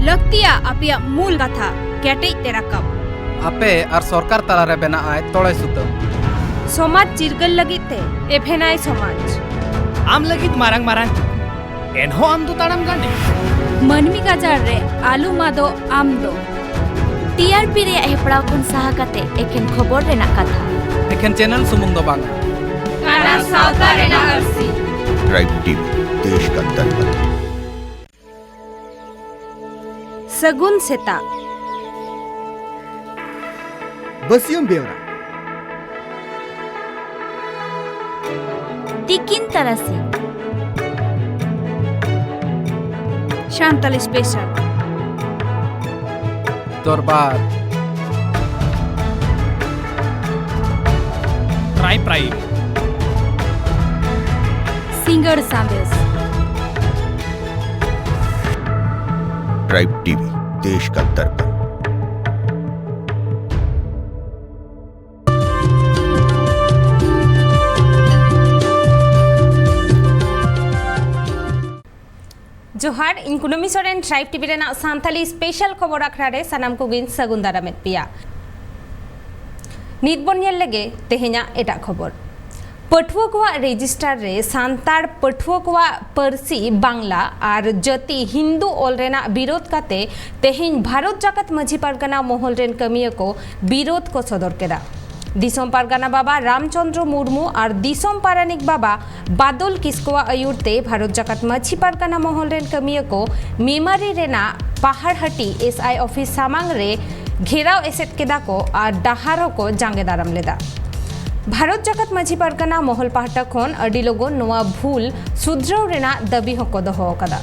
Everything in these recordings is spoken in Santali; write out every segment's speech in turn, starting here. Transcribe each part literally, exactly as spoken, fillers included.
ᱞᱟᱹᱠᱛᱤᱭᱟ ᱟᱯᱮᱭᱟᱜ ᱢᱩᱞ ᱠᱟᱛᱷᱟ ᱠᱮᱴᱮᱡ ᱛᱮ ᱨᱟᱠᱟᱵ᱾ ᱟᱯᱮ ᱟᱨ ᱥᱚᱨᱠᱟᱨ ᱛᱟᱞᱟᱨᱮ ᱵᱮᱱᱟᱜᱼᱟᱭ ᱛᱚᱲᱮ ᱥᱩᱛᱟᱹᱢ᱾ ᱥᱚᱢᱟᱡᱽ ᱪᱤᱨᱜᱟᱹᱞ ᱞᱟᱹᱜᱤᱫ ᱛᱮ ᱮᱵᱷᱮᱱᱟᱭ ᱥᱚᱢᱟᱡᱽ᱾ ᱟᱢ ᱞᱟᱹᱜᱤᱫ ᱢᱟᱨᱟᱝ ᱢᱟᱨᱟᱝ ᱪᱩᱠᱩ, ᱮᱱᱦᱚᱸ ᱟᱢ ᱫᱚ ᱛᱟᱲᱟᱢ ᱜᱟᱸᱰᱮ᱾ ᱢᱟᱹᱱᱢᱤ ᱜᱟᱡᱟᱲ ᱨᱮ ᱟᱞᱚᱢ ᱟᱫᱚᱜ ᱟᱢ ᱫᱚ᱾ ᱴᱤ ᱟᱨ ᱯᱤ ᱨᱮᱭᱟᱜ ᱦᱮᱯᱲᱟᱣ ᱠᱷᱚᱱ ᱥᱟᱦᱟ ᱠᱟᱛᱮ ᱮᱠᱷᱮᱱ ᱠᱷᱚᱵᱚᱨ ᱨᱮᱱᱟᱜ ᱠᱟᱛᱷᱟ᱾ ᱮᱠᱷᱮᱱ ᱪᱮᱱᱮᱞ ᱥᱩᱢᱩᱝ ᱫᱚ ᱵᱟᱝ᱾ ᱠᱟᱱᱟ ᱥᱟᱶᱛᱟ ᱨᱮᱱᱟᱜ ᱟᱹᱨᱥᱤ᱾ ट्राइब टीवी, देश का दर्पण। ᱥᱟᱹᱜᱩᱱ ᱥᱮᱛᱟᱜ᱾ ᱵᱟᱹᱥᱭᱟᱹᱢ ᱵᱮᱣᱨᱟ᱾ ᱛᱤᱠᱤᱱ ᱛᱟᱨᱟᱥᱤᱧ᱾ ᱥᱟᱱᱛᱟᱞᱤ ᱥᱯᱮᱥᱟᱞ᱾ ᱫᱚᱨᱵᱟᱨ᱾ Tribe prime. ᱥᱤᱸᱜᱟᱹᱲ ᱥᱟᱸᱫᱮᱥ᱾ ट्राइब टीवी, देश का दर्पण। ᱡᱚᱦᱟᱨ, ᱤᱧ ᱠᱩᱱᱟᱹᱢᱤ ᱥᱚᱨᱮᱱ, ᱴᱨᱟᱭᱤᱵᱽ ᱴᱤᱵᱷᱤ ᱨᱮᱱᱟᱜ ᱥᱟᱱᱛᱟᱞᱤ ᱥᱯᱮᱥᱟᱞ ᱠᱷᱚᱵᱚᱨ ᱟᱠᱷᱲᱟ ᱨᱮ ᱥᱟᱱᱟᱢ ᱠᱚᱜᱮᱧ ᱥᱟᱹᱜᱩᱱ ᱫᱟᱨᱟᱢᱮᱫ ᱯᱮᱭᱟ᱾ ᱱᱤᱛ ᱵᱚᱱ ᱧᱮᱞ ᱞᱮᱜᱮ ᱛᱮᱦᱮᱧᱟᱜ ᱮᱴᱟᱜ ᱠᱷᱚᱵᱚᱨ᱾ ᱯᱟᱹᱴᱷᱩᱣᱟᱹ ᱠᱚᱣᱟᱜ ᱨᱮᱡᱤᱥᱴᱟᱨ ᱨᱮ ᱥᱟᱱᱛᱟᱲ ᱯᱟᱹᱴᱷᱩᱣᱟᱹ ᱠᱚᱣᱟᱜ ᱯᱟᱹᱨᱥᱤ ᱵᱟᱝᱞᱟ ᱟᱨ ᱡᱟᱹᱛᱤ ᱦᱤᱱᱫᱩ ᱚᱞ ᱨᱮᱱᱟᱜ ᱵᱤᱨᱳᱫ ᱠᱟᱛᱮ ᱛᱮᱦᱮᱧ ᱵᱷᱟᱨᱚᱛ ᱡᱟᱠᱟᱛ ᱢᱟᱹᱡᱷᱤ ᱯᱟᱨᱜᱟᱱᱟ ᱢᱚᱦᱚᱞ ᱨᱮᱱ ᱠᱟᱹᱢᱤᱭᱟᱹ ᱠᱚ ᱵᱤᱨᱳᱫ ᱠᱚ ᱥᱚᱫᱚᱨ ᱠᱮᱫᱟ᱾ ᱫᱤᱥᱚᱢ ᱯᱟᱨᱜᱟᱱᱟ ᱵᱟᱵᱟ ᱨᱟᱢᱪᱚᱸᱫᱽᱨᱚ ᱢᱩᱨᱢᱩ ᱟᱨ ᱫᱤᱥᱚᱢ ᱯᱟᱨᱟᱱᱤᱠ ᱵᱟᱵᱟ ᱵᱟᱫᱚᱞ ᱠᱤᱥᱠᱩᱣᱟᱜ ᱟᱹᱭᱩᱨ ᱛᱮ ᱵᱷᱟᱨᱚᱛ ᱡᱟᱠᱟᱛ ᱢᱟᱹᱡᱷᱤ ᱯᱟᱨᱜᱟᱱᱟ ᱢᱚᱦᱚᱞ ᱨᱮᱱ ᱠᱟᱹᱢᱤᱭᱟᱹ ᱠᱚ ᱢᱮᱢᱟᱨᱤ ᱨᱮᱱᱟᱜ ᱯᱟᱦᱟᱲᱦᱟᱹᱴᱤ ᱮᱥ ᱟᱭ ᱚᱯᱷᱤᱥ ᱥᱟᱢᱟᱝ ᱨᱮ ᱜᱷᱮᱨᱟᱣ ᱮᱥᱮᱫ ᱠᱮᱫᱟ ᱠᱚ ᱟᱨ ᱰᱟᱦᱟᱨ ᱦᱚᱸᱠᱚ ᱡᱟᱸᱜᱮ ᱫᱟᱨᱟᱢ ᱞᱮᱫᱟ᱾ ᱵᱷᱟᱨᱚᱛ ᱡᱟᱠᱟᱛ ᱢᱟᱹᱡᱷᱤ ᱯᱟᱨᱜᱟᱱᱟ ᱢᱚᱦᱚᱞ ᱯᱟᱦᱴᱟ ᱠᱷᱚᱱ ᱟᱹᱰᱤ ᱞᱚᱜᱚᱱ ᱱᱚᱣᱟ ᱵᱷᱩᱞ ᱥᱩᱫᱷᱨᱟᱹᱣ ᱨᱮᱱᱟᱜ ᱫᱟᱹᱵᱤ ᱦᱚᱸᱠᱚ ᱫᱚᱦᱚ ᱟᱠᱟᱫᱟ᱾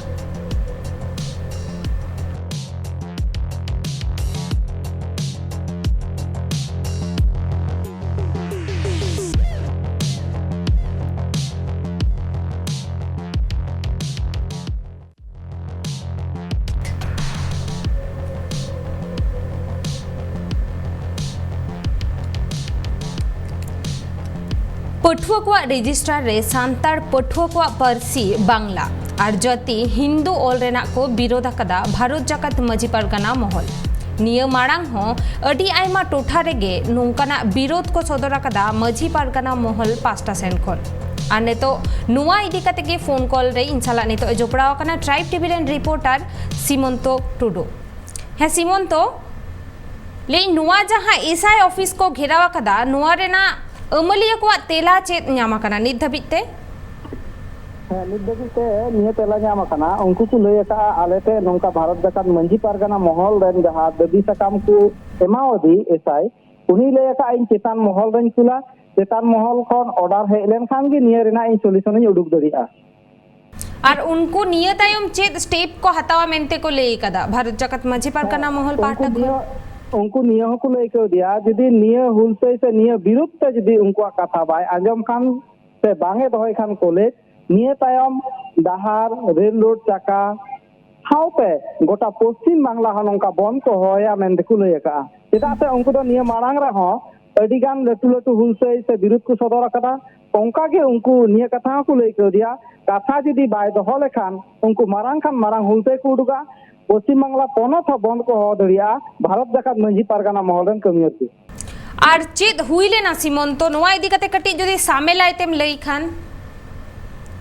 ᱯᱟᱹᱴᱷᱩᱣᱟᱹ ᱠᱚᱣᱟᱜ ᱨᱮᱡᱤᱥᱴᱟᱨ ᱨᱮ ᱥᱟᱱᱛᱟᱲ ᱯᱟᱹᱴᱷᱩᱣᱟᱹ ᱠᱚᱣᱟᱜ ᱯᱟᱹᱨᱥᱤ ᱵᱟᱝᱞᱟ ᱟᱨ ᱡᱟᱹᱛᱤ ᱦᱤᱱᱫᱩ ᱚᱞ ᱨᱮᱱᱟᱜ ᱠᱚ ᱵᱤᱨᱳᱫ ᱟᱠᱟᱫᱟ ᱵᱷᱟᱨᱚᱛ ᱡᱟᱠᱟᱛ ᱢᱟᱹᱡᱷᱤ ᱯᱟᱨᱜᱟᱱᱟ ᱢᱚᱦᱚᱞ᱾ ᱱᱤᱭᱟᱹ ᱢᱟᱲᱟᱝ ᱦᱚᱸ ᱟᱹᱰᱤ ᱟᱭᱢᱟ ᱴᱚᱴᱷᱟ ᱨᱮᱜᱮ ᱱᱚᱝᱠᱟᱱᱟᱜ ᱵᱤᱨᱳᱫ ᱠᱚ ᱥᱚᱫᱚᱨ ᱟᱠᱟᱫᱟ ᱢᱟᱹᱡᱷᱤ ᱯᱟᱨᱜᱟᱱᱟ ᱢᱚᱦᱚᱞ ᱯᱟᱥᱴᱟ ᱥᱮᱱ ᱠᱷᱚᱱ᱾ ᱟᱨ ᱱᱤᱛᱚᱜ ᱱᱚᱣᱟ ᱤᱫᱤ ᱠᱟᱛᱮ ᱜᱮ ᱯᱷᱳᱱ ᱠᱚᱞ ᱨᱮ ᱤᱧ ᱥᱟᱞᱟᱜ ᱱᱤᱛᱚᱜ ᱮ ᱡᱚᱯᱲᱟᱣ ᱟᱠᱟᱱᱟ ᱴᱨᱟᱭᱤᱵᱽ ᱴᱤᱵᱷᱤ ᱨᱮᱱ ᱨᱤᱯᱳᱨᱴᱟᱨ ᱥᱤᱢᱚᱱᱛᱚ ᱴᱩᱰᱩ᱾ ᱦᱮᱸ ᱥᱤᱢᱚᱱᱛᱚ, ᱞᱟᱹᱭ ᱤᱧ, ᱱᱚᱣᱟ ᱡᱟᱦᱟᱸ ᱮᱥ ᱟᱭ ᱚᱯᱷᱤᱥ ᱠᱚ ᱜᱷᱮᱨᱟᱣ ᱟᱠᱟᱫᱟ, ᱱᱚᱣᱟ ᱨᱮᱱᱟᱜ ᱟᱹᱢᱟᱹᱞᱤᱭᱟᱹ ᱠᱚᱣᱟᱜ ᱛᱮᱞᱟ ᱪᱮᱫ ᱧᱟᱢ ᱟᱠᱟᱱᱟ ᱱᱤᱛ ᱫᱷᱟᱹᱵᱤᱡ ᱛᱮ? ᱦᱮᱸ, ᱱᱤᱛ ᱫᱷᱟᱹᱵᱤᱡ ᱛᱮ ᱱᱤᱭᱟᱹ ᱛᱮᱞᱟ ᱧᱟᱢ ᱟᱠᱟᱱᱟ, ᱩᱱᱠᱩ ᱠᱚ ᱞᱟᱹᱭ ᱟᱠᱟᱫᱼᱟ, ᱟᱞᱮ ᱴᱷᱮᱱ ᱱᱚᱝᱠᱟ ᱵᱷᱟᱨᱚᱛ ᱡᱟᱠᱟᱛ ᱢᱟᱹᱡᱷᱤ ᱯᱟᱨᱜᱟᱱᱟ ᱢᱚᱦᱚᱞ ᱨᱮᱱ ᱡᱟᱦᱟᱸ ᱫᱟᱹᱵᱤ ᱥᱟᱠᱟᱢ ᱠᱚ ᱮᱢᱟᱣᱟᱫᱤ ᱮᱥ ᱟᱭ, ᱩᱱᱤᱭ ᱞᱟᱹᱭ ᱟᱠᱟᱫᱼᱟ, ᱤᱧ ᱪᱮᱛᱟᱱ ᱢᱚᱦᱚᱞ ᱨᱮᱧ ᱠᱩᱞᱟ, ᱪᱮᱛᱟᱱ ᱢᱚᱦᱚᱞ ᱠᱷᱚᱱ ᱚᱰᱟᱨ ᱦᱮᱡ ᱞᱮᱱᱠᱷᱟᱱ ᱜᱮ ᱱᱤᱭᱟᱹ ᱨᱮᱱᱟᱜ ᱤᱧ ᱥᱚᱞᱩᱥᱚᱱ ᱤᱧ ᱩᱰᱩᱠ ᱫᱟᱲᱮᱭᱟᱜᱼᱟ᱾ ᱟᱨ ᱩᱱᱠᱩ ᱱᱤᱭᱟᱹ ᱛᱟᱭᱚᱢ ᱪᱮᱫ ᱥᱴᱮᱯ ᱠᱚ ᱦᱟᱛᱟᱣᱟ ᱢᱮᱱᱛᱮ ᱠᱚ ᱞᱟᱹᱭ ᱟᱠᱟᱫᱟ ᱵᱷᱟᱨᱚᱛ ᱡᱟᱠᱟᱛ ᱢᱟᱹᱡᱷᱤ ᱯᱟᱨᱜᱟᱱᱟ ᱢᱚᱦᱚᱞ ᱩᱱᱠᱩ ᱯᱟᱦᱴᱟ ᱠᱷᱚᱱ? ᱱᱤᱭᱟᱹ ᱩᱱᱠᱩ ᱱᱤᱭᱟᱹ ᱦᱚᱸᱠᱚ ᱞᱟᱹᱭ ᱠᱟᱣᱫᱮᱭᱟ, ᱡᱩᱫᱤ ᱱᱤᱭᱟᱹ ᱦᱩᱞᱥᱟᱹᱭ ᱥᱮ ᱱᱤᱭᱟᱹ ᱵᱤᱨᱩᱫᱷ ᱛᱮ ᱡᱩᱫᱤ ᱩᱱᱠᱩᱣᱟᱜ ᱠᱟᱛᱷᱟ ᱵᱟᱭ ᱟᱸᱡᱚᱢ ᱠᱷᱟᱱ ᱥᱮ ᱵᱟᱝ ᱮ ᱫᱚᱦᱚᱭ ᱠᱷᱟᱱ ᱠᱚᱞᱮᱡᱽ, ᱱᱤᱭᱟᱹ ᱛᱟᱭᱚᱢ ᱰᱟᱦᱟᱨ, ᱨᱮᱞ ᱨᱳᱰ ᱪᱟᱠᱟ ᱥᱟᱶᱛᱮ ᱜᱚᱴᱟ ᱯᱚᱥᱪᱤᱢ ᱵᱟᱝᱞᱟ ᱦᱚᱸ ᱱᱚᱝᱠᱟ ᱵᱚᱱᱫ ᱠᱚ ᱦᱚᱦᱚᱭᱟ ᱢᱮᱱᱛᱮ ᱠᱚ ᱞᱟᱹᱭ ᱟᱠᱟᱫᱼᱟ᱾ ᱪᱮᱫᱟᱜ ᱥᱮ ᱩᱱᱠᱩ ᱫᱚ ᱱᱤᱭᱟᱹ ᱢᱟᱲᱟᱝ ᱨᱮᱦᱚᱸ ᱟᱹᱰᱤ ᱜᱟᱱ ᱞᱟᱹᱴᱩ ᱞᱟᱹᱴᱩ ᱦᱩᱞᱥᱟᱹᱭ ᱥᱮ ᱵᱤᱨᱩᱫᱷ ᱠᱚ ᱥᱚᱫᱚᱨ ᱟᱠᱟᱫᱟ᱾ ᱚᱱᱠᱟ ᱜᱮ ᱩᱱᱠᱩ ᱱᱤᱭᱟᱹ ᱠᱟᱛᱷᱟ ᱦᱚᱸᱠᱚ ᱞᱟᱹᱭ ᱠᱟᱣᱫᱮᱭᱟ, ᱠᱟᱛᱷᱟ ᱡᱩᱫᱤ ᱵᱟᱭ ᱫᱚᱦᱚ ᱞᱮᱠᱷᱟᱱ ᱩᱱᱠᱩ ᱢᱟᱨᱟᱝ ᱠᱷᱟᱱ ᱢᱟᱨᱟᱝ ᱦᱩᱞᱥᱟᱹᱭ ᱠᱚ ᱩᱰᱩᱠᱟ, ᱯᱚᱥᱪᱤᱢ ᱵᱟᱝᱞᱟ ᱯᱚᱱᱚᱛ ᱦᱚᱸ ᱵᱚᱱᱫ ᱠᱚ ᱦᱚᱦᱚ ᱫᱟᱲᱮᱭᱟᱜᱼᱟ ᱵᱷᱟᱨᱚᱛ ᱡᱟᱠᱟᱛ ᱢᱟᱹᱡᱷᱤ ᱯᱟᱨᱜᱟᱱᱟ ᱢᱚᱦᱚᱞ ᱨᱮᱱ ᱠᱟᱹᱢᱤᱭᱟᱹ ᱠᱚ᱾ ᱟᱨ ᱪᱮᱫ ᱦᱩᱭ ᱞᱮᱱᱟ ᱥᱤᱢᱚᱱᱛᱚ, ᱱᱚᱣᱟ ᱤᱫᱤ ᱠᱟᱛᱮ ᱠᱟᱹᱴᱤᱡ ᱡᱩᱫᱤ ᱥᱟᱢᱮᱞᱟᱭ ᱛᱮᱢ ᱞᱟᱹᱭ ᱠᱷᱟᱱ?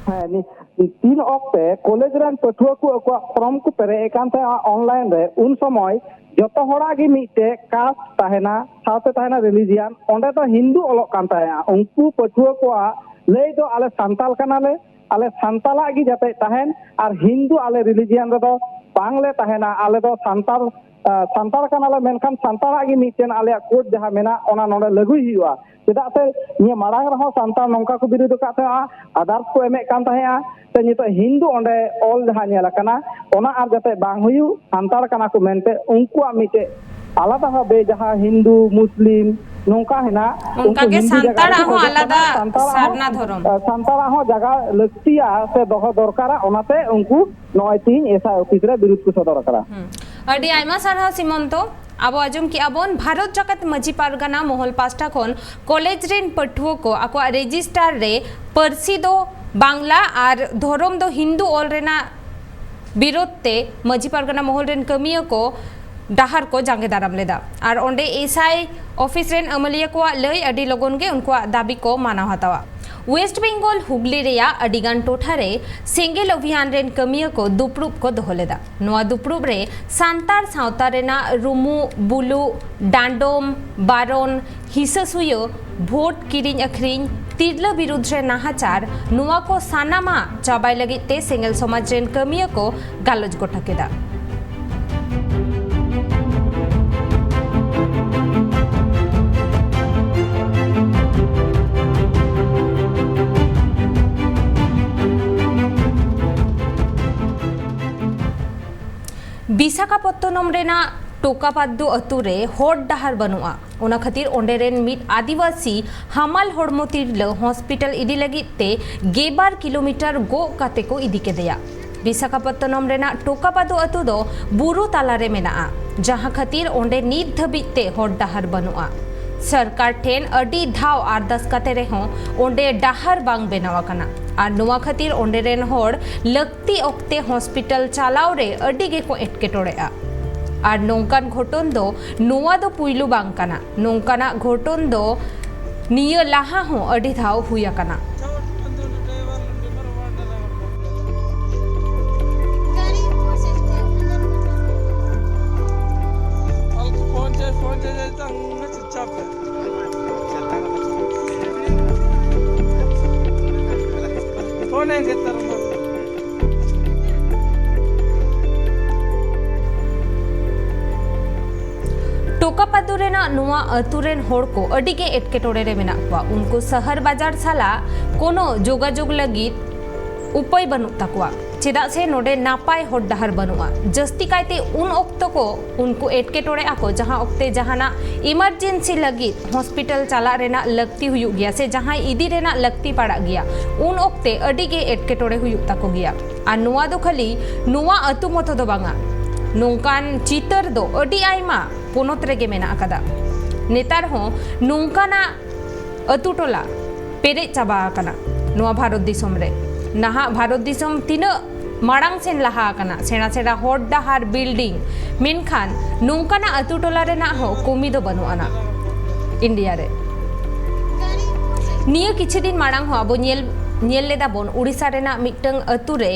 ᱦᱮᱸ, ᱱᱤ-, ᱛᱤᱱ ᱚᱠᱛᱮ ᱠᱚᱞᱮᱡᱽ ᱨᱮᱱ ᱯᱟᱹᱴᱷᱩᱣᱟᱹ ᱠᱚ ᱟᱠᱚᱣᱟᱜ ᱯᱷᱚᱨᱢ ᱠᱚ ᱯᱮᱨᱮᱡ ᱮᱫ ᱠᱟᱱ ᱛᱟᱦᱮᱸᱱᱟ ᱚᱱᱞᱟᱭᱤᱱ ᱨᱮ, ᱩᱱ ᱥᱚᱢᱚᱭ ᱡᱚᱛᱚ ᱦᱚᱲᱟᱜ ᱜᱮ ᱢᱤᱫᱴᱮᱡ ᱠᱟᱥᱴ ᱛᱟᱦᱮᱱᱟ, ᱥᱟᱶᱛᱮ ᱛᱟᱦᱮᱱᱟ ᱨᱤᱞᱤᱡᱤᱭᱟᱱ᱾ ᱚᱸᱰᱮ ᱫᱚ ᱦᱤᱱᱫᱩ ᱚᱞᱚᱜ ᱠᱟᱱ ᱛᱟᱦᱮᱸᱜᱼᱟ᱾ ᱩᱱᱠᱩ ᱯᱟᱹᱴᱷᱩᱣᱟᱹ ᱠᱚᱣᱟᱜ ᱞᱟᱹᱭ ᱫᱚ ᱟᱞᱮ ᱥᱟᱱᱛᱟᱞ ᱠᱟᱱᱟᱞᱮ, ᱟᱞᱮ ᱥᱟᱱᱛᱟᱞᱟᱜ ᱜᱮ ᱡᱟᱛᱮ ᱛᱟᱦᱮᱱ, ᱟᱨ ᱦᱤᱱᱫᱩ ᱟᱞᱮ ᱨᱤᱞᱤᱡᱤᱭᱟᱱ ᱨᱮᱫᱚ ᱵᱟᱝᱞᱮ ᱛᱟᱦᱮᱱᱟ, ᱟᱞᱮ ᱫᱚ ᱥᱟᱱᱛᱟᱲ, ᱟ, ᱥᱟᱱᱛᱟᱲ ᱠᱟᱱᱟᱞᱮ, ᱢᱮᱱᱠᱷᱟᱱ ᱥᱟᱱᱛᱟᱲᱟᱜ ᱜᱮ ᱢᱤᱫᱴᱮᱱ ᱟᱞᱮᱭᱟᱜ ᱠᱳᱰ ᱡᱟᱦᱟᱸ ᱢᱮᱱᱟᱜ, ᱚᱱᱟ ᱱᱚᱰᱮ ᱞᱟᱹᱜᱩᱭ ᱦᱩᱭᱩᱜᱼᱟ᱾ ᱪᱮᱫᱟᱜ ᱥᱮ ᱱᱤᱭᱟᱹ ᱢᱟᱲᱟᱝ ᱨᱮᱦᱚᱸ ᱥᱟᱱᱛᱟᱲ ᱱᱚᱝᱠᱟ ᱠᱚ ᱵᱤᱨᱳᱫ ᱟᱠᱟᱫ ᱛᱟᱦᱮᱸᱜᱼᱟ, ᱟᱫᱟᱨᱥ ᱠᱚ ᱮᱢᱮᱫ ᱠᱟᱱ ᱛᱟᱦᱮᱸᱜᱼᱟ, ᱥᱮ ᱱᱤᱛᱚᱜ ᱦᱤᱱᱫᱩ ᱚᱸᱰᱮ ᱚᱞ ᱡᱟᱦᱟᱸ ᱧᱮᱞ ᱟᱠᱟᱱᱟ, ᱚᱱᱟ ᱟᱨ ᱡᱟᱛᱮ ᱵᱟᱝ ᱦᱩᱭᱩᱜ, ᱥᱟᱱᱛᱟᱲ ᱠᱟᱱᱟ ᱠᱚ ᱢᱮᱱᱛᱮ ᱩᱱᱠᱩᱣᱟᱜ ᱢᱤᱫᱴᱮᱡ ᱟᱞᱟᱫᱟ ᱵᱷᱟᱵᱮ ᱡᱟᱦᱟᱸ ᱦᱤᱱᱫᱩ, ᱢᱩᱥᱞᱤᱢ ᱱᱚᱝᱠᱟ ᱦᱮᱱᱟᱜ, ᱩᱱᱠᱩ ᱚᱱᱠᱟᱜᱮ ᱦᱤᱱᱫᱩ ᱡᱟᱭᱜᱟ ᱨᱮᱠᱚ ᱥᱟᱱᱛᱟᱲᱟᱜ ᱦᱚᱸ ᱠᱷᱚᱡᱚᱜ ᱟᱞᱟᱫᱟ ᱠᱟᱱᱟ, ᱥᱟᱱᱛᱟᱲᱟᱜ ᱥᱟᱨᱱᱟ ᱦᱚᱸ, ᱫᱷᱚᱨᱚᱢ᱾ ᱥᱟᱱᱛᱟᱲᱟᱜ ᱦᱚᱸ ᱡᱟᱭᱜᱟ ᱞᱟᱹᱠᱛᱤᱭᱟ ᱥᱮ ᱫᱚᱦᱚ ᱫᱚᱨᱠᱟᱨᱟ, ᱚᱱᱟᱛᱮ ᱩᱱᱠᱩ ᱱᱚᱜᱼᱚᱭ ᱛᱤᱦᱤᱧ ᱮᱥ ᱟᱭ ᱚᱯᱷᱤᱥ ᱨᱮ ᱵᱤᱨᱩᱫ ᱠᱚ ᱥᱚᱫᱚᱨ ᱟᱠᱟᱫᱟ᱾ ᱦᱩᱸ᱾ ᱟᱹᱰᱤ ᱟᱭᱢᱟ ᱥᱟᱨᱦᱟᱣ ᱥᱤᱢᱚᱱᱛᱚ᱾ ᱟᱵᱚ ᱟᱸᱡᱚᱢ ᱠᱮᱜᱼᱟ ᱵᱚᱱ, ᱵᱷᱟᱨᱚᱛ ᱡᱟᱠᱟᱛ ᱢᱟᱹᱡᱷᱤ ᱯᱟᱨᱜᱟᱱᱟ ᱢᱚᱦᱚᱞ ᱯᱟᱥᱴᱟ ᱠᱷᱚᱱ ᱠᱚᱞᱮᱡᱽ ᱨᱮᱱ ᱯᱟᱹᱴᱷᱩᱣᱟᱹ ᱠᱚ ᱟᱠᱚᱣᱟᱜ ᱨᱮᱡᱤᱥᱴᱟᱨ ᱨᱮ ᱯᱟᱹᱨᱥᱤ ᱫᱚ ᱵᱟᱝᱞᱟ ᱟᱨ ᱫᱷᱚᱨᱚᱢ ᱫᱚ ᱦᱤᱱᱫᱩ ᱚᱞ ᱨᱮᱱᱟᱜ ᱵᱤᱨᱳᱫᱷ ᱛᱮ ᱢᱟᱹᱡᱷᱤ ᱯᱟᱨᱜᱟᱱᱟ ᱢᱚᱦᱚᱞ ᱨᱮᱱ ᱠᱟᱹᱢᱤᱭᱟᱹ ᱠᱚ ᱰᱟᱦᱟᱨ ᱠᱚ ᱡᱟᱸᱜᱮ ᱫᱟᱨᱟᱢ ᱞᱮᱫᱟ ᱟᱨ ᱚᱸᱰᱮ ᱮᱥ ᱟᱭ ᱚᱯᱷᱤᱥ ᱨᱮᱱ ᱟᱹᱢᱟᱹᱞᱤᱭᱟᱹ ᱠᱚᱣᱟᱜ ᱞᱟᱹᱭ ᱟᱹᱰᱤ ᱞᱚᱜᱚᱱ ᱜᱮ ᱩᱱᱠᱩᱣᱟᱜ ᱫᱟᱹᱵᱤ ᱠᱚ ᱢᱟᱱᱟᱣ ᱦᱟᱛᱟᱣᱟ᱾ ᱣᱮᱥᱴ ᱵᱮᱝᱜᱚᱞ ᱦᱩᱜᱽᱞᱤ ᱨᱮᱭᱟᱜ ᱟᱹᱰᱤᱜᱟᱱ ᱴᱚᱴᱷᱟ ᱨᱮ ᱥᱮᱸᱜᱮᱞ ᱚᱵᱷᱤᱭᱟᱱ ᱨᱮᱱ ᱠᱟᱹᱢᱤᱭᱟᱹ ᱠᱚ ᱫᱩᱯᱲᱩᱵ ᱠᱚ ᱫᱚᱦᱚ ᱞᱮᱫᱟ᱾ ᱱᱚᱣᱟ ᱫᱩᱯᱲᱩᱵ ᱨᱮ ᱥᱟᱱᱛᱟᱲ ᱥᱟᱶᱛᱟ ᱨᱮᱱᱟᱜ ᱨᱩᱢᱩᱜ, ᱵᱩᱞᱩᱜ, ᱰᱟᱸᱰᱚᱢ, ᱵᱟᱨᱚᱱ, ᱦᱤᱥᱟᱹ ᱥᱩᱭᱟᱹ, ᱵᱷᱳᱴ ᱠᱤᱨᱤᱧ ᱟᱹᱠᱷᱨᱤᱧ, ᱛᱤᱨᱞᱟᱹ ᱵᱤᱨᱩᱫᱷ ᱨᱮ ᱱᱟᱦᱟᱪᱟᱨ, ᱱᱚᱣᱟ ᱠᱚ ᱥᱟᱱᱟᱢᱟᱜ ᱪᱟᱵᱟᱭ ᱞᱟᱹᱜᱤᱫ ᱛᱮ ᱥᱮᱸᱜᱮᱞ ᱥᱚᱢᱟᱡᱽ ᱨᱮᱱ ᱠᱟᱹᱢᱤᱭᱟᱹ ᱠᱚ ᱜᱟᱞᱚᱪ ᱜᱚᱴᱟ ᱠᱮᱫᱟ᱾ ᱵᱤᱥᱟᱠᱷᱟᱯᱚᱛᱛᱚᱱᱚᱢ ᱨᱮᱱᱟᱜ ᱴᱳᱠᱟᱯᱟᱫᱽᱫᱩ ᱟᱹᱛᱩ ᱨᱮ ᱦᱚᱨ ᱰᱟᱦᱟᱨ ᱵᱟᱹᱱᱩᱜᱼᱟ᱾ ᱚᱱᱟ ᱠᱷᱟᱹᱛᱤᱨ ᱚᱸᱰᱮ ᱨᱮᱱ ᱢᱤᱫ ᱟᱹᱫᱤᱵᱟᱹᱥᱤ ᱦᱟᱢᱟᱞ ᱦᱚᱲᱢᱚ ᱛᱤᱨᱞᱟᱹ ᱦᱚᱥᱯᱤᱴᱟᱞ ᱤᱫᱤ ᱞᱟᱹᱜᱤᱫ ᱛᱮ ᱜᱮᱞᱵᱟᱨ ᱠᱤᱞᱳᱢᱤᱴᱟᱨ ᱜᱚᱜ ᱠᱟᱛᱮ ᱠᱚ ᱤᱫᱤ ᱠᱮᱫᱮᱭᱟ᱾ ᱵᱤᱥᱟᱠᱷᱟᱯᱚᱛᱛᱚᱱᱚᱢ ᱨᱮᱱᱟᱜ ᱴᱳᱠᱟᱯᱟᱫᱩ ᱟᱹᱛᱩ ᱫᱚ ᱵᱩᱨᱩ ᱛᱟᱞᱟ ᱨᱮ ᱢᱮᱱᱟᱜᱼᱟ, ᱡᱟᱦᱟᱸ ᱠᱷᱟᱹᱛᱤᱨ ᱚᱸᱰᱮ ᱱᱤᱛ ᱫᱷᱟᱹᱵᱤᱡ ᱛᱮ ᱦᱚᱨ ᱰᱟᱦᱟᱨ ᱵᱟᱹᱱᱩᱜᱼᱟ᱾ ᱥᱚᱨᱠᱟᱨ ᱴᱷᱮᱱ ᱟᱹᱰᱤ ᱫᱷᱟᱣ ᱟᱨᱫᱟᱥ ᱠᱟᱛᱮ ᱨᱮᱦᱚᱸ ᱚᱸᱰᱮ ᱰᱟᱦᱟᱨ ᱵᱟᱝ ᱵᱮᱱᱟᱣ ᱟᱠᱟᱱᱟ ᱟᱨ ᱱᱚᱣᱟ ᱠᱷᱟᱹᱛᱤᱨ ᱚᱸᱰᱮ ᱨᱮᱱ ᱦᱚᱲ ᱞᱟᱹᱠᱛᱤ ᱚᱠᱛᱮ ᱦᱚᱥᱯᱤᱴᱟᱞ ᱪᱟᱞᱟᱣ ᱨᱮ ᱟᱹᱰᱤ ᱜᱮᱠᱚ ᱮᱴᱠᱮᱴᱚᱬᱮᱜᱼᱟ᱾ ᱟᱨ ᱱᱚᱝᱠᱟᱱ ᱜᱷᱚᱴᱚᱱ ᱫᱚ ᱱᱚᱣᱟ ᱫᱚ ᱯᱩᱭᱞᱩ ᱵᱟᱝ ᱠᱟᱱᱟ᱾ ᱱᱚᱝᱠᱟᱱᱟᱜ ᱜᱷᱚᱴᱚᱱ ᱫᱚ ᱱᱤᱭᱟᱹ ᱞᱟᱦᱟ ᱦᱚᱸ ᱟᱹᱰᱤ ᱫᱷᱟᱣ ᱦᱩᱭ ᱟᱠᱟᱱᱟ᱾ ᱴᱳᱠᱟᱯᱟᱫᱩ ᱨᱮᱱᱟᱜ ᱱᱚᱣᱟ ᱟᱹᱛᱩ ᱨᱮᱱ ᱦᱚᱲ ᱠᱚ ᱟᱹᱰᱤ ᱜᱮ ᱮᱴᱠᱮᱴᱚᱬᱮ ᱨᱮ ᱢᱮᱱᱟᱜ ᱠᱚᱣᱟ᱾ ᱩᱱᱠᱩ ᱥᱟᱦᱟᱨ ᱵᱟᱡᱟᱨ ᱥᱟᱞᱟᱜ ᱠᱳᱱᱳ ᱡᱳᱜᱟᱡᱳᱜᱽ ᱞᱟᱹᱜᱤᱫ ᱩᱯᱟᱹᱭ ᱵᱟᱹᱱᱩᱜ ᱛᱟᱠᱚᱣᱟ, ᱪᱮᱫᱟᱜ ᱥᱮ ᱱᱚᱰᱮ ᱱᱟᱯᱟᱭ ᱦᱚᱨ ᱰᱟᱦᱟᱨ ᱵᱟᱹᱱᱩᱜᱼᱟ᱾ ᱡᱟᱹᱥᱛᱤ ᱠᱟᱭᱛᱮ ᱩᱱ ᱚᱠᱛᱚ ᱠᱚ ᱩᱱᱠᱩ ᱮᱴᱠᱮᱴᱚᱬᱮ ᱟᱠᱚ, ᱡᱟᱦᱟᱸ ᱚᱠᱛᱮ ᱡᱟᱦᱟᱱᱟᱜ ᱤᱢᱟᱨᱡᱮᱱᱥᱤ ᱞᱟᱹᱜᱤᱫ ᱦᱚᱥᱯᱤᱴᱟᱞ ᱪᱟᱞᱟᱜ ᱨᱮᱱᱟᱜ ᱞᱟᱹᱠᱛᱤ ᱦᱩᱭᱩᱜ ᱜᱮᱭᱟ ᱥᱮ ᱡᱟᱦᱟᱸᱭ ᱤᱫᱤ ᱨᱮᱱᱟᱜ ᱞᱟᱹᱠᱛᱤ ᱯᱟᱲᱟᱜ ᱜᱮᱭᱟ, ᱩᱱ ᱚᱠᱛᱮ ᱟᱹᱰᱤ ᱜᱮ ᱮᱴᱠᱮᱴᱚᱬᱮ ᱦᱩᱭᱩᱜ ᱛᱟᱠᱚ ᱜᱮᱭᱟ᱾ ᱟᱨ ᱱᱚᱣᱟ ᱫᱚ ᱠᱷᱟᱹᱞᱤ ᱱᱚᱣᱟ ᱟᱹᱛᱩ ᱢᱚᱛᱚ ᱫᱚ ᱵᱟᱝᱟ, ᱱᱚᱝᱠᱟᱱ ᱪᱤᱛᱟᱹᱨ ᱫᱚ ᱟᱹᱰᱤ ᱟᱭᱢᱟ ᱯᱚᱱᱚᱛ ᱨᱮᱜᱮ ᱢᱮᱱᱟᱜ ᱟᱠᱟᱫᱟ᱾ ᱱᱮᱛᱟᱨ ᱦᱚᱸ ᱱᱚᱝᱠᱟᱱᱟᱜ ᱟᱹᱛᱩ ᱴᱚᱞᱟ ᱯᱮᱨᱮᱡ ᱪᱟᱵᱟ ᱟᱠᱟᱱᱟ᱾ ᱱᱚᱣᱟ ᱵᱷᱟᱨᱚᱛ ᱫᱤᱥᱚᱢ ᱨᱮ᱾ ᱱᱟᱦᱟᱜ ᱵᱷᱟᱨᱚᱛ ᱫᱤᱥᱚᱢ ᱛᱤᱱᱟᱹᱜ ᱢᱟᱲᱟᱝ ᱥᱮᱱ ᱞᱟᱦᱟ ᱟᱠᱟᱱᱟ, ᱥᱮᱬᱟ ᱥᱮᱬᱟ ᱦᱚᱨ ᱰᱟᱦᱟᱨ, ᱵᱤᱞᱰᱤᱝ, ᱢᱮᱱᱠᱷᱟᱱ ᱱᱚᱝᱠᱟᱱᱟᱜ ᱟᱹᱛᱩ ᱴᱚᱞᱟ ᱨᱮᱱᱟᱜ ᱦᱚᱸ ᱠᱚᱢᱤ ᱫᱚ ᱵᱟᱹᱱᱩᱜ ᱟᱱᱟ ᱤᱱᱰᱤᱭᱟ ᱨᱮ᱾ ᱱᱤᱭᱟᱹ ᱠᱤᱪᱷᱩ ᱫᱤᱱ ᱢᱟᱲᱟᱝ ᱦᱚᱸ ᱟᱵᱚ ᱧᱮᱞ, ᱧᱮᱞ ᱞᱮᱫᱟ ᱵᱚᱱ, ᱩᱲᱤᱥᱥᱟ ᱨᱮᱱᱟᱜ ᱢᱤᱫᱴᱟᱝ ᱟᱹᱛᱩ ᱨᱮ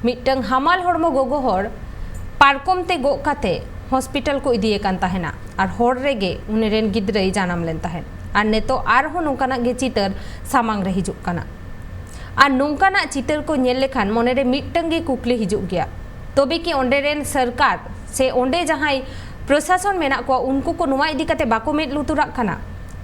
ᱢᱤᱫᱴᱟᱝ ᱦᱟᱢᱟᱞ ᱦᱚᱲᱢᱚ ᱜᱚᱜᱚ ᱦᱚᱲ ᱯᱟᱨᱠᱚᱢ ᱛᱮ ᱜᱚᱜ ᱠᱟᱛᱮ ᱦᱚᱥᱯᱤᱴᱟᱞ ᱠᱚ ᱤᱫᱤᱭᱮ ᱠᱟᱱ ᱛᱟᱦᱮᱱᱟ ᱟᱨ ᱦᱚᱨ ᱨᱮᱜᱮ ᱩᱱᱤ ᱨᱮᱱ ᱜᱤᱫᱽᱨᱟᱹᱭ ᱡᱟᱱᱟᱢ ᱞᱮᱱ ᱛᱟᱦᱮᱸᱫ᱾ ᱟᱨ ᱱᱤᱛᱚᱜ ᱟᱨᱦᱚᱸ ᱱᱚᱝᱠᱟᱱᱟᱜ ᱜᱮ ᱪᱤᱛᱟᱹᱨ ᱥᱟᱢᱟᱝ ᱨᱮ ᱦᱤᱡᱩᱜ ᱠᱟᱱᱟ᱾ ᱟᱨ ᱱᱚᱝᱠᱟᱱᱟᱜ ᱪᱤᱛᱟᱹᱨ ᱠᱚ ᱧᱮᱞ ᱞᱮᱠᱷᱟᱱ ᱢᱚᱱᱮᱨᱮ ᱢᱤᱫᱴᱟᱝ ᱜᱮ ᱠᱩᱠᱞᱤ ᱦᱤᱡᱩᱜ ᱜᱮᱭᱟ, ᱛᱚᱵᱮ ᱠᱤ ᱚᱸᱰᱮ ᱨᱮᱱ ᱥᱚᱨᱠᱟᱨ ᱥᱮ ᱚᱸᱰᱮ ᱡᱟᱦᱟᱸᱭ ᱯᱨᱚᱥᱟᱥᱚᱱ ᱢᱮᱱᱟᱜ ᱠᱚᱣᱟ, ᱩᱱᱠᱩ ᱠᱚ ᱱᱚᱣᱟ ᱤᱫᱤ ᱠᱟᱛᱮ ᱵᱟᱠᱚ ᱢᱮᱫ ᱞᱩᱛᱩᱨᱟᱜ ᱠᱟᱱᱟ?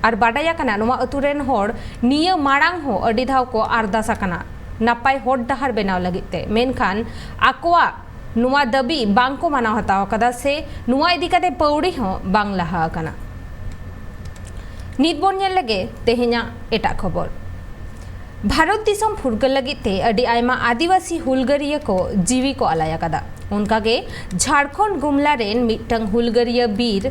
ᱟᱨ ᱵᱟᱰᱟᱭ ᱟᱠᱟᱱᱟ, ᱱᱚᱣᱟ ᱟᱹᱛᱩ ᱨᱮᱱ ᱦᱚᱲ ᱱᱤᱭᱟᱹ ᱢᱟᱲᱟᱝ ᱦᱚᱸ ᱟᱹᱰᱤ ᱫᱷᱟᱣ ᱠᱚ ᱟᱨᱫᱟᱥ ᱟᱠᱟᱱᱟ ᱱᱟᱯᱟᱭ ᱦᱚᱨ ᱰᱟᱦᱟᱨ ᱵᱮᱱᱟᱣ ᱞᱟᱹᱜᱤᱫ ᱛᱮ, ᱢᱮᱱᱠᱷᱟᱱ ᱟᱠᱚᱣᱟᱜ ᱱᱚᱣᱟ ᱫᱟᱹᱵᱤ ᱵᱟᱝ ᱠᱚ ᱢᱟᱱᱟᱣ ᱦᱟᱛᱟᱣ ᱟᱠᱟᱫᱟ ᱥᱮ ᱱᱚᱣᱟ ᱤᱫᱤ ᱠᱟᱛᱮ ᱯᱟᱹᱣᱲᱤ ᱦᱚᱸ ᱵᱟᱝ ᱞᱟᱦᱟ ᱟᱠᱟᱱᱟ᱾ ᱱᱤᱛ ᱵᱚᱱ ᱧᱮᱞ ᱞᱮᱜᱮ ᱛᱮᱦᱮᱧᱟᱜ ᱮᱴᱟᱜ ᱠᱷᱚᱵᱚᱨ᱾ ᱵᱷᱟᱨᱚᱛ ᱫᱤᱥᱚᱢ ᱯᱷᱩᱨᱜᱟᱹᱞ ᱞᱟᱹᱜᱤᱫ ᱛᱮ ᱟᱹᱰᱤ ᱟᱭᱢᱟ ᱟᱹᱫᱤᱵᱟᱹᱥᱤ ᱦᱩᱞᱜᱟᱹᱨᱤᱭᱟᱹ ᱠᱚ ᱡᱤᱣᱤ ᱠᱚ ᱟᱞᱟᱭ ᱟᱠᱟᱫᱟ᱾ ᱚᱱᱠᱟᱜᱮ ᱡᱷᱟᱲᱠᱷᱚᱸᱰ ᱜᱩᱢᱞᱟ ᱨᱮᱱ ᱢᱤᱫᱴᱟᱝ ᱦᱩᱞᱜᱟᱹᱨᱤᱭᱟᱹ ᱵᱤᱨ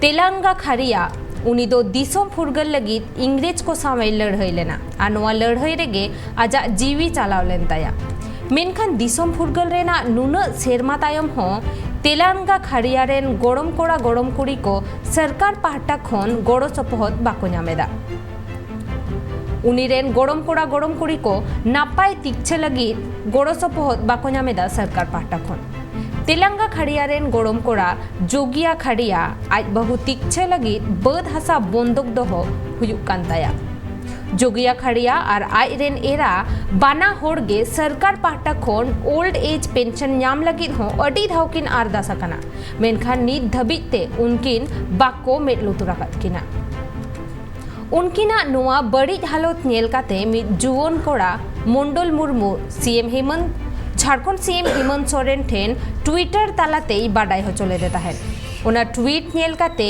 ᱛᱮᱞᱟᱝᱜᱟ ᱠᱷᱟᱨᱤᱭᱟ, ᱩᱱᱤ ᱫᱚ ᱫᱤᱥᱚᱢ ᱯᱷᱩᱨᱜᱟᱹᱞ ᱞᱟᱹᱜᱤᱫ ᱤᱝᱨᱮᱡᱽ ᱠᱚ ᱥᱟᱶ ᱮ ᱞᱟᱹᱲᱦᱟᱹᱭ ᱞᱮᱱᱟ ᱟᱨ ᱱᱚᱣᱟ ᱞᱟᱹᱲᱦᱟᱹᱭ ᱨᱮᱜᱮ ᱟᱡᱟᱜ ᱡᱤᱣᱤ ᱪᱟᱞᱟᱣ ᱞᱮᱱ ᱛᱟᱭᱟ᱾ ᱢᱮᱱᱠᱷᱟᱱ ᱫᱤᱥᱚᱢ ᱯᱷᱩᱨᱜᱟᱹᱞ ᱨᱮᱱᱟᱜ ᱱᱩᱱᱟᱹᱜ ᱥᱮᱨᱢᱟ ᱛᱟᱭᱚᱢ ᱦᱚᱸ ᱛᱮᱞᱟᱝᱜᱟ ᱠᱷᱟᱨᱤᱭᱟ ᱨᱮᱱ ᱜᱚᱲᱚᱢ ᱠᱚᱲᱟ ᱜᱚᱲᱚᱢ ᱠᱩᱲᱤ ᱠᱚ ᱥᱚᱨᱠᱟᱨ ᱯᱟᱦᱴᱟ ᱠᱷᱚᱱ ᱜᱚᱲᱚ ᱥᱚᱯᱚᱦᱚᱫ ᱵᱟᱠᱚ ᱧᱟᱢ ᱮᱫᱟ᱾ ᱩᱱᱤ ᱨᱮᱱ ᱜᱚᱲᱚᱢ ᱠᱚᱲᱟ ᱜᱚᱲᱚᱢ ᱠᱩᱲᱤ ᱠᱚ ᱱᱟᱯᱟᱭ ᱛᱤᱠᱪᱷᱟᱹ ᱞᱟᱹᱜᱤᱫ ᱜᱚᱲᱚ ᱥᱚᱯᱚᱦᱚᱫ ᱵᱟᱠᱚ ᱧᱟᱢ ᱮᱫᱟ ᱥᱚᱨᱠᱟᱨ ᱯᱟᱦᱴᱟ ᱠᱷᱚᱱ᱾ ᱛᱮᱞᱟᱝᱜᱟ ᱠᱷᱟᱲᱤᱭᱟ ᱨᱮᱱ ᱜᱚᱲᱚᱢ ᱠᱚᱲᱟ ᱡᱳᱜᱤᱭᱟ ᱠᱷᱟᱲᱤᱭᱟ ᱟᱡ ᱵᱟᱹᱦᱩ ᱛᱤᱠᱪᱷᱟᱹ ᱞᱟᱹᱜᱤᱫ ᱵᱟᱹᱫᱽ ᱦᱟᱥᱟ ᱵᱚᱱᱫᱚᱠ ᱫᱚᱦᱚ ᱦᱩᱭᱩᱜ ᱠᱟᱱ ᱛᱟᱭᱟ᱾ ᱡᱳᱜᱤᱭᱟ ᱠᱷᱟᱲᱤᱭᱟ ᱟᱨ ᱟᱡ ᱨᱮᱱ ᱮᱨᱟ ᱵᱟᱱᱟ ᱦᱚᱲ ᱜᱮ ᱥᱚᱨᱠᱟᱨ ᱯᱟᱦᱴᱟ ᱠᱷᱚᱱ ᱳᱞᱰ ᱮᱡᱽ ᱯᱮᱱᱥᱚᱱ ᱧᱟᱢ ᱞᱟᱹᱜᱤᱫ ᱦᱚᱸ ᱟᱹᱰᱤ ᱫᱷᱟᱣ ᱠᱤᱱ ᱟᱨᱫᱟᱥ ᱟᱠᱟᱱᱟ, ᱢᱮᱱᱠᱷᱟᱱ ᱱᱤᱛ ᱫᱷᱟᱹᱵᱤᱡ ᱛᱮ ᱩᱱᱠᱤᱱ ᱵᱟᱠᱚ ᱢᱮᱫ ᱞᱩᱛᱩᱨ ᱟᱠᱟᱫ ᱠᱤᱱᱟ᱾ ᱩᱱᱠᱤᱱᱟᱜ ᱱᱚᱣᱟ ᱵᱟᱹᱲᱤᱡ ᱦᱟᱞᱚᱛ ᱧᱮᱞ ᱠᱟᱛᱮ ᱢᱤᱫ ᱡᱩᱣᱟᱹᱱ ᱠᱚᱲᱟ ᱢᱚᱱᱰᱚᱞ ᱢᱩᱨᱢᱩ ᱥᱤ ᱮᱢ ᱦᱤᱢᱚᱱᱛ, ᱡᱷᱟᱲᱠᱷᱚᱸᱰ ᱥᱤ ᱮᱢ ᱦᱤᱢᱚᱱᱛ ᱥᱚᱨᱮᱱ ᱴᱷᱮᱱ ᱴᱩᱭᱴᱟᱨ ᱛᱟᱞᱟᱛᱮᱭ ᱵᱟᱰᱟᱭ ᱦᱚᱪᱚ ᱞᱮᱫᱮ ᱛᱟᱦᱮᱸᱫ᱾ ᱚᱱᱟ ᱴᱩᱭᱤᱴ ᱧᱮᱞ ᱠᱟᱛᱮ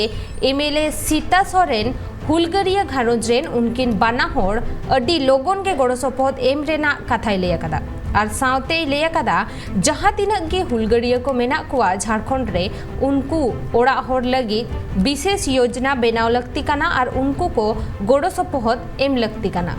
M L A Sita Soren ᱦᱩᱞᱜᱟᱹᱨᱤᱭᱟᱹ ᱜᱷᱟᱨᱚᱸᱡᱽ ᱨᱮᱱ ᱩᱱᱠᱤᱱ ᱵᱟᱱᱟ ᱦᱚᱲ ᱟᱹᱰᱤ ᱞᱚᱜᱚᱱ ᱜᱮ ᱜᱚᱲᱚ ᱥᱚᱯᱚᱦᱚᱫ ᱮᱢ ᱨᱮᱱᱟᱜ ᱠᱟᱛᱷᱟᱭ ᱞᱟᱹᱭ ᱟᱠᱟᱫᱟ᱾ ᱟᱨ ᱥᱟᱶᱛᱮᱭ ᱞᱟᱹᱭ ᱟᱠᱟᱫᱟ, ᱡᱟᱦᱟᱸ ᱛᱤᱱᱟᱹᱜ ᱜᱮ ᱦᱩᱞᱜᱟᱹᱨᱤᱭᱟᱹ ᱠᱚ ᱢᱮᱱᱟᱜ ᱠᱚᱣᱟ ᱡᱷᱟᱲᱠᱷᱚᱸᱰ ᱨᱮ, ᱩᱱᱠᱩ ᱚᱲᱟᱜ ᱦᱚᱲ ᱞᱟᱹᱜᱤᱫ ᱵᱤᱥᱮᱥ ᱭᱳᱡᱽᱱᱟ ᱵᱮᱱᱟᱣ ᱞᱟᱹᱠᱛᱤ ᱠᱟᱱᱟ ᱟᱨ ᱩᱱᱠᱩ ᱠᱚ ᱜᱚᱲᱚ ᱥᱚᱯᱚᱦᱚᱫ ᱮᱢ ᱞᱟᱹᱠᱛᱤ ᱠᱟᱱᱟ᱾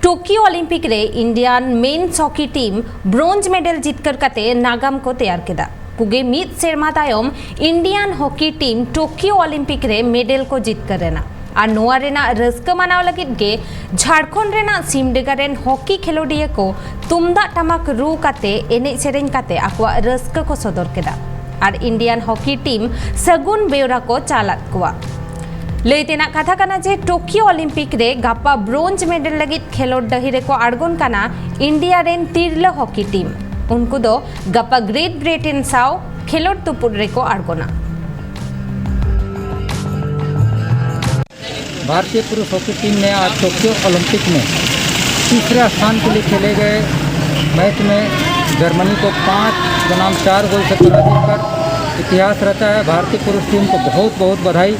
ᱴᱳᱠᱤᱭᱳ ᱚᱞᱤᱢᱯᱤᱠ ᱨᱮ Indian men's hockey team bronze medal ᱡᱤᱛᱠᱟᱹᱨ ᱠᱟᱛᱮ ᱱᱟᱜᱟᱢ ᱠᱚ ᱛᱮᱭᱟᱨ ᱠᱮᱫᱟ᱾ ᱯᱩᱜᱮ ᱢᱤᱫ ᱥᱮᱨᱢᱟ ᱛᱟᱭᱚᱢ Indian hockey team Tokyo Olympic ᱨᱮ ᱢᱮᱰᱮᱞ ᱠᱚ ᱡᱤᱛᱠᱟᱹᱨ ᱮᱱᱟ᱾ ᱟᱨ ᱱᱚᱣᱟ ᱨᱮᱱᱟᱜ ᱨᱟᱹᱥᱠᱟᱹ ᱢᱟᱱᱟᱣ ᱞᱟᱹᱜᱤᱫ ᱜᱮ ᱡᱷᱟᱲᱠᱷᱚᱸᱰ ᱨᱮᱱᱟᱜ ᱥᱤᱢᱰᱮᱜᱟ ᱨᱮᱱ ᱦᱚᱠᱤ ᱠᱷᱮᱞᱳᱰᱤᱭᱟᱹ ᱠᱚ ᱛᱩᱢᱫᱟᱜ ᱴᱟᱢᱟᱠ ᱨᱩ ᱠᱟᱛᱮ, ᱮᱱᱮᱡ ᱥᱮᱨᱮᱧ ᱠᱟᱛᱮ ᱟᱠᱚᱣᱟᱜ ᱨᱟᱹᱥᱠᱟᱹ ᱠᱚ ᱥᱚᱫᱚᱨ ᱠᱮᱫᱟ᱾ ᱟᱨ ᱤᱱᱰᱤᱭᱟᱱ ᱦᱚᱠᱤ ᱴᱤᱢ ᱥᱟᱹᱜᱩᱱ ᱵᱮᱣᱨᱟ ᱠᱚ ᱪᱟᱞᱟᱫ ᱠᱚᱣᱟ᱾ ᱞᱟᱹᱭ ᱛᱮᱱᱟᱜ ᱠᱟᱛᱷᱟ ᱠᱟᱱᱟ ᱡᱮ ᱴᱳᱠᱤᱭᱳ ᱚᱞᱤᱢᱯᱤᱠ ᱨᱮ ᱜᱟᱯᱟ ᱵᱨᱳᱧᱡᱽ ᱢᱮᱰᱮᱞ ᱞᱟᱹᱜᱤᱫ ᱠᱷᱮᱞᱳᱰ ᱰᱟᱹᱦᱤ ᱨᱮᱠᱚ ᱟᱬᱜᱚᱱ ᱠᱟᱱᱟ ᱤᱱᱰᱤᱭᱟ ᱨᱮᱱ ᱛᱤᱨᱞᱟᱹ ᱦᱚᱠᱤ ᱴᱤᱢ᱾ ᱩᱱᱠᱩ ᱫᱚ ᱜᱟᱯᱟ ᱜᱨᱮᱴ ᱵᱨᱤᱴᱮᱱ ᱥᱟᱶ ᱠᱷᱮᱞᱳᱰ ᱛᱩᱯᱩᱫ ᱨᱮᱠᱚ ᱟᱬᱜᱚᱱᱟ᱾ भारतीय पुरुष हॉकी टीम ने आज टोक्यो ओलंपिक में तीसरे स्थान के लिए खेले गए मैच में जर्मनी को पाँच बनाम चार गोल से पराजित कर इतिहास रचा है। भारतीय पुरुष टीम को बहुत बहुत बधाई।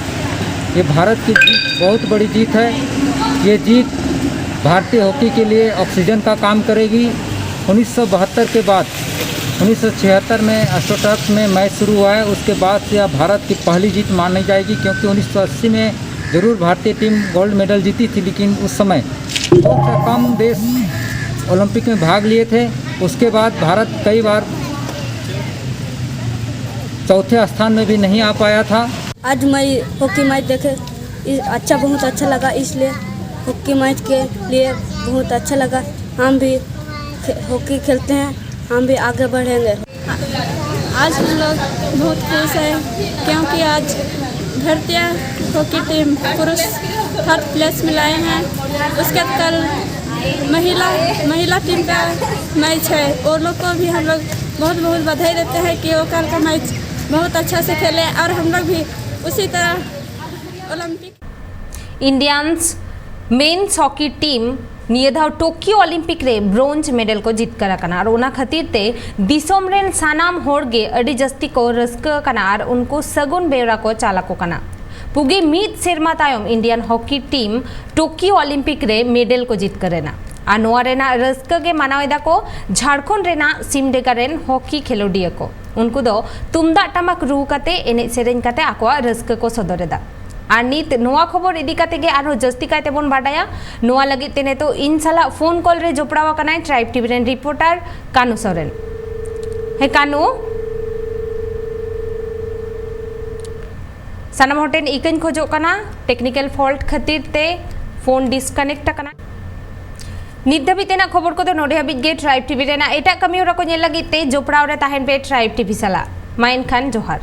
ये भारत की जीत, बहुत बड़ी जीत है। ये जीत भारतीय हॉकी के लिए ऑक्सीजन का काम करेगी। उन्नीस सौ बहत्तर के बाद, उन्नीस सौ छिहत्तर में एस्ट्रोटर्फ में मैच शुरू हुआ है, उसके बाद से यह भारत की पहली जीत मानी जाएगी, क्योंकि उन्नीस सौ अस्सी में जरूर भारतीय टीम गोल्ड मेडल जीती थी, लेकिन उस समय बहुत से कम देश ओलंपिक में भाग लिए थे। उसके बाद भारत कई बार चौथे स्थान में भी नहीं आ पाया था। आज मैं हॉकी मैच देखे, इस- अच्छा, बहुत अच्छा लगा, इसलिए हॉकी मैच के लिए बहुत अच्छा लगा। हम भी खे- हॉकी खेलते हैं, हम भी आगे बढ़ेंगे। आज हम लोग बहुत खुश हैं, क्योंकि आज भारतीय हॉकी टीम पुरुष थर्ड प्लेस में लाए हैं। उसके कल महिला महिला टीम का मैच है, वो लोग को भी हम लोग बहुत बहुत बधाई देते हैं कि वो कल का मैच बहुत अच्छा से खेले और हम लोग भी उसी तरह Olympic Indians men's hockey team ᱱᱤᱭᱟᱹ ᱫᱷᱟᱣ ᱴᱳᱠᱤᱭᱳ ᱚᱞᱤᱢᱯᱤᱠ ᱨᱮ ᱵᱨᱳᱧᱡᱽ ᱢᱮᱰᱮᱞ ᱠᱚ ᱡᱤᱛᱠᱟᱹᱨ ᱟᱠᱟᱱᱟ ᱟᱨ ᱚᱱᱟ ᱠᱷᱟᱹᱛᱤᱨ ᱛᱮ ᱫᱤᱥᱚᱢ ᱨᱮᱱ ᱥᱟᱱᱟᱢ ᱦᱚᱲ ᱜᱮ ᱟᱹᱰᱤ ᱡᱟᱹᱥᱛᱤ ᱠᱚ ᱨᱟᱹᱥᱠᱟᱹ ᱟᱠᱟᱱᱟ ᱟᱨ ᱩᱱᱠᱩ ᱥᱟᱹᱜᱩᱱ ᱵᱮᱣᱨᱟ ᱠᱚ ᱪᱟᱞ ᱟᱠᱚ ᱠᱟᱱᱟ᱾ ᱯᱩᱜᱮ ᱢᱤᱫ ᱥᱮᱨᱢᱟ ᱛᱟᱭᱚᱢ Indian hockey team Tokyo Olympic ᱨᱮ ᱢᱮᱰᱮᱞ ᱠᱚ ᱡᱤᱛᱠᱟᱹᱨ ᱮᱱᱟ ᱟᱨ ᱱᱚᱣᱟ ᱨᱮᱱᱟᱜ ᱨᱟᱹᱥᱠᱟᱹ ᱜᱮ ᱢᱟᱱᱟᱣ ᱮᱫᱟ ᱠᱚ ᱡᱷᱟᱲᱠᱷᱚᱸᱰ ᱨᱮᱱᱟᱜ ᱥᱤᱢᱰᱮᱜᱟ ᱨᱮᱱ ᱦᱚᱠᱤ ᱠᱷᱮᱞᱳᱰᱤᱭᱟᱹ ᱠᱚ᱾ ᱩᱱᱠᱩ ᱫᱚ ᱛᱩᱢᱫᱟᱜ ᱴᱟᱢᱟᱠ ᱨᱩ ᱠᱟᱛᱮ, ᱮᱱᱮᱡ ᱥᱮᱨᱮᱧ ᱠᱟᱛᱮ ᱟᱠᱚᱣᱟᱜ ᱨᱟᱹᱥᱠᱟᱹ ᱠᱚ ᱥᱚᱫᱚᱨ ᱮᱫᱟ᱾ ᱟᱨ ᱱᱤᱛ ᱱᱚᱣᱟ ᱠᱷᱚᱵᱚᱨ ᱤᱫᱤ ᱠᱟᱛᱮ ᱜᱮ ᱟᱨᱦᱚᱸ ᱡᱟᱹᱥᱛᱤ ᱠᱟᱭ ᱛᱮᱵᱚᱱ ᱵᱟᱰᱟᱭᱟ᱾ ᱱᱚᱣᱟ ᱞᱟᱹᱜᱤᱫ ᱛᱮ ᱱᱤᱛᱚᱜ ᱤᱧ ᱥᱟᱞᱟᱜ ᱯᱷᱳᱱ ᱠᱚᱞ ᱨᱮ ᱡᱚᱯᱲᱟᱣ ᱟᱠᱟᱱᱟᱭ ᱴᱨᱟᱭᱤᱵᱽ ᱴᱤᱵᱷᱤ ᱨᱮᱱ ᱨᱤᱯᱳᱨᱴᱟᱨ ᱠᱟᱱᱩ ᱥᱚᱨᱮᱱ᱾ ᱦᱮᱸ ᱠᱟᱱᱩ, ᱥᱟᱱᱟᱢ ᱦᱚᱲ ᱴᱷᱮᱱ ᱤᱠᱟᱹᱧ ᱠᱷᱚᱡᱚᱜ ᱠᱟᱱᱟ, ᱴᱮᱠᱱᱤᱠᱮᱞ ᱯᱷᱚᱞᱴ ᱠᱷᱟᱹᱛᱤᱨ ᱛᱮ ᱯᱷᱳᱱ ᱰᱤᱥᱠᱟᱱᱮᱠᱴ ᱟᱠᱟᱱᱟ᱾ ᱱᱤᱛ ᱫᱷᱟᱹᱵᱤᱡ ᱛᱮᱱᱟᱜ ᱠᱷᱚᱵᱚᱨ ᱠᱚᱫᱚ ᱱᱚᱰᱮ ᱦᱟᱹᱵᱤᱡ ᱜᱮ᱾ ᱴᱨᱟᱭᱤᱵᱽ ᱴᱤᱵᱷᱤ ᱨᱮᱱᱟᱜ ᱮᱴᱟᱜ ᱠᱟᱹᱢᱤ ᱦᱚᱨᱟ ᱠᱚ ᱧᱮᱞ ᱞᱟᱹᱜᱤᱫ ᱛᱮ ᱡᱚᱯᱲᱟᱣ ᱨᱮ ᱛᱟᱦᱮᱱ ᱯᱮ ᱴᱨᱟᱭᱤᱵᱽ ᱴᱤᱵᱷᱤ ᱥᱟᱞᱟᱜ᱾ ᱢᱟ ᱮᱱᱠᱷᱟᱱ ᱡᱚᱦᱟᱨ᱾